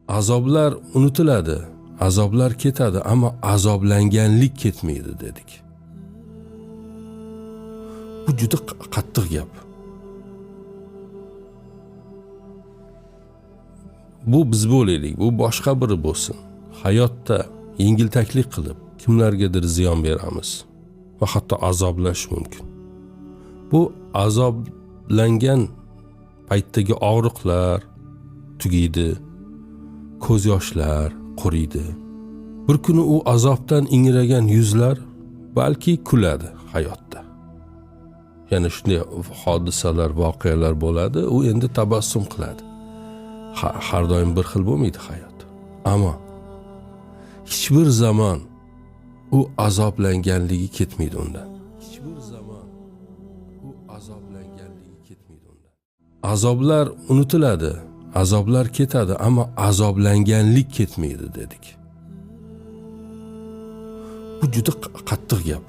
Azoblar unutiladi, azoblar ketadi, ammo azoblanganlik ketmaydi dedik. Bu juda qattiq gap. Bu biz bo'laylik, bu boshqa biri bo'lsin. Hayotda yengiltaklik qilib kimlargadir ziyon beramiz va hatto azoblash mumkin. Bu azoblangan paytdagi og'riqlar tugaydi, ko'z yoshlar quriydi. Bir kuni u azobdan ingragan yuzlar balki kuladi hayotda. Yana shunday hodisalar, voqealar bo'ladi, u endi tabassum qiladi. Har doim bir xil bo'lmaydi hayot. Ammo hech bir zamon u azoblanganligi ketmaydi undan. Hech bir zamon u azoblanganligi ketmaydi undan. Azoblar unutiladi, azoblar ketadi, ammo azoblanganlik ketmaydi dedik. Bu juda qattiq gap.